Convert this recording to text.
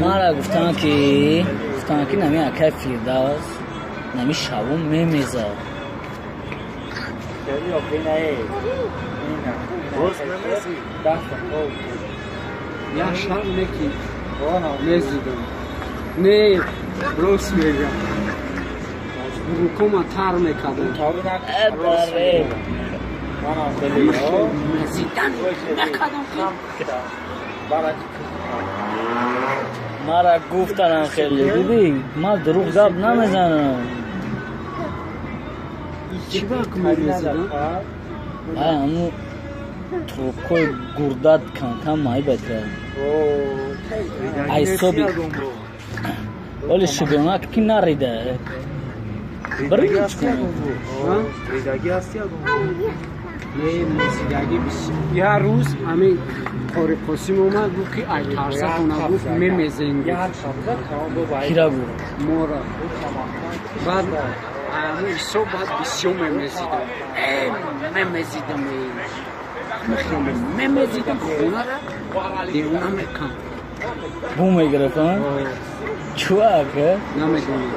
Мара гуфтанд, ки нами акай Фирдавс нами шавум мемезад. Я шаб неки мезидам. Не, рост мегам. Рукома тар мекардам. Мезидан мекардам. Мара гуфтанам хеле, дидӣ, ман дурӯғ гап намезанам. Чӣ вақт мемезидам? Ай ҳамун трубкои гурдат камкам майбад кард. Айсоби оли шугонак ки нарида. Не, мезидагӣ як рӯз ҳамин Қори Қосим омад, гуфт, ки ай тарсатона, гуфт, мемезем. Кира гуфт? Мора. Баъд ҳамун ҳисоб баъд бисёр мемезидам, мемезидам, мемезидам, хонара девона мекам. Бу мегирифт, чӯ ака? Намедонам.